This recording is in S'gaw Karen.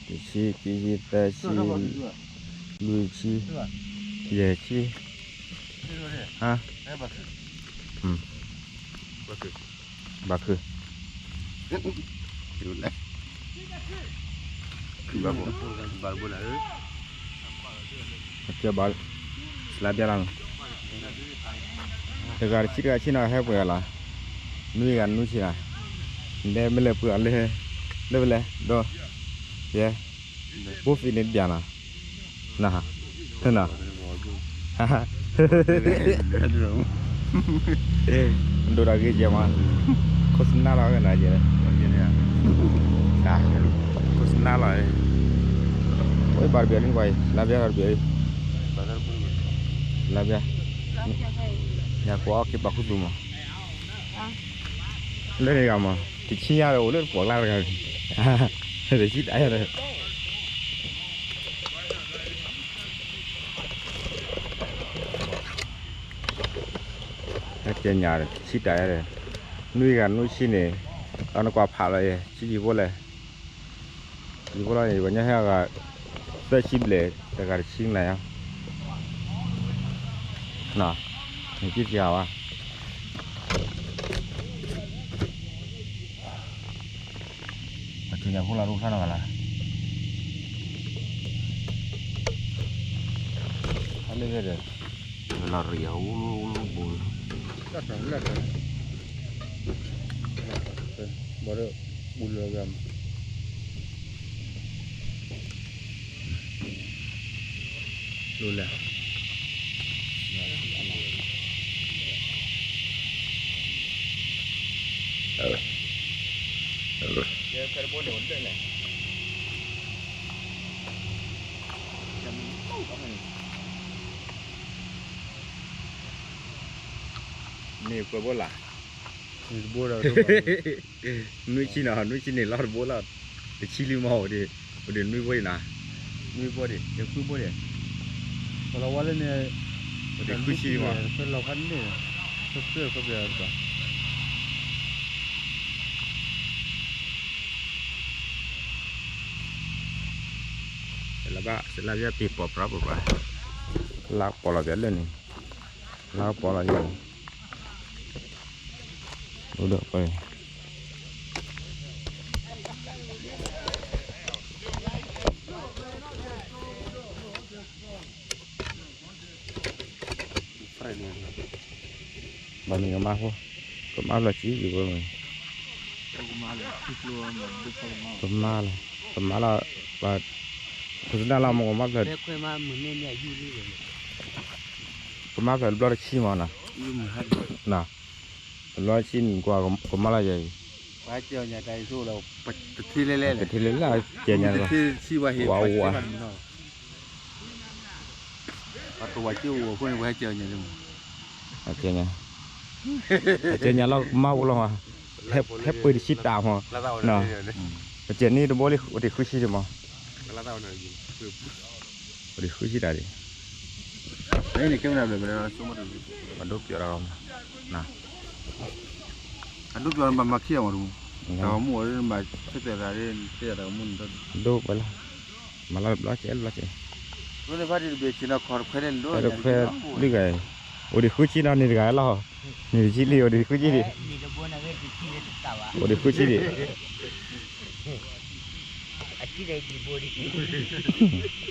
တဆံ, ခံဆံ, သၢဆံ, လွံၢ်ဆံ, ယဲၢ်ဆံ, ဟါ, ဘၣ်ခု, ဘၣ်, ဘၣ်, စလါဘျါလီၤ, တဂၤတဆံတဂၤဆံနီၤ ဟဲပှဲၤဂၤလီၤ, နွံဂၤနွံဆံနီၤ, လဲၤမ့ၢ်လဲၤပှဲၤအီၤလၢ, လၢဖဲလဲၣ်, ဒီး, ယဲ, ဘိဖံးန့ၣ်တဘၣ်နီၤ, နီၤ, နီၤ ဒိၣ်တၢ်ဂ့ၤကဲမး, ခိၣ်စနါလီၤကနၤယဲ, ခိၣ်စနါလီၤ, အဘၣ်တဘၣ်လံကွၢ်အံၤ လါဘျါတဘၣ်လံ, လါဘျါ, ညါကွၢ်အီၣ်က့ၤပာ်ခူသူၣ်မး, လၢန့ၣ်ဂၤမး, တဆံညါဒီးအိၣ်လၢတပှီၢ်ကျါတဂၤ, တဆံတၢ်ယါဒီး ဟဲကဲညါဒီး တဆံတၢ်ယါဒီး, နွံဂၤနွံဆံန့ၣ်, အနကွၢ်ဖးလီၤယဲ ဆံယံၤဖိလဲၣ်, ယံၤဖိလီၤန့ၣ် ပှၤညီဟဲဂၤ, သၢဆံဘျဲၣ် တဂၤတဆံနၤယါ, နကံစၤဝါ ပထူညါဖိလီၤ ရူၢ်ဖျါနီၢ်ဂၤလီၤ, အလၢဖဲဒီး, လီၤရံၣ်အူလူလူပူၤ, ဘၣ်ဒီး, ပူၤလီၤဂၤမး လိၤလၢ, န့ၣ်ပှဲၤဘိလၣ်, နွံဆံနီၤ နွံဆံန့ၣ်လီၤတဘိလီၤ, တဆံလံမးအိၣ်ဒီး, အိၣ်ဒီးနွံဘိအံၤနီၤ, နွံဘိဒံး တဃုဘိဒံး, ပလီၤဝါလၢန့ၣ်, အိၣ်ဒီးဃုဆံမး, လီၤဖးန့ၣ်, လၢဘၣ် စလါဘၣ်ပံၤပီၢ်ပြးပပြး, လါပီၢ်လီၤဘၣ်လၢန့ၣ်, လါပီၢ်လီၤယဲၢ်န့ၣ်, အိၣ်ဒီးပှဲၤ ဘၣ်မ့ၢ်ကမၣ်ဖိ, ကမၣ်ဖျၢၣ်ဆံးယံၤဖိမ့ၢ်, ကမၣ်လီၤ, ကမၣ်လီၤ, ပှၤ, ခိၣ်စနၢ်လီၤမ့ၢ်ကမၣ်ဖျၢၣ်, ကမၣ်ဖျၢၣ်တဘျီတဆံမ့ၢ်နီၤ, တဘျီတဆံန့ၣ် ကွၢ်ကမၣ်လီၤယဲၢ်အံၤ, တထံလဲၣ်လဲၣ်, တထံလဲၣ်လဲၣ်, ကဲညါ, ဝါဝါ အကဲညါ, အကဲညါလီၤကမၣ်ဖိလီၤမး, ဟဲပှ့ၤတဆံတၢ်မး, အကဲန့ၣ်တဘိလံ အိၣ်ဒံးဃုဆံတမး, အိၣ်ဒံးဃုဆံတၢ်ဒံး, အဒိပၠီၤတၢ်ဂီၤမး, အဒိပၠီၤမးမၤခံဂၤမးတမူ, တၢ်ဂီၤမူအိၣ်မး, တၢ်ဂီၤမူန့ၣ်, ဒိပှဲၤလီၤ, မၤလီၤတဘျီကဲဘျီကဲ တခွဲလွံၢ်ဂၤ, အိၣ်ဒံးဃုဆံနီၤန့ၣ်တဂၤလီၤ, န့ၣ်တဆံလံ အိၣ်ဒံးဃုဆံဒံး, အိၣ်ဒံးဃုဆံဒံး, အ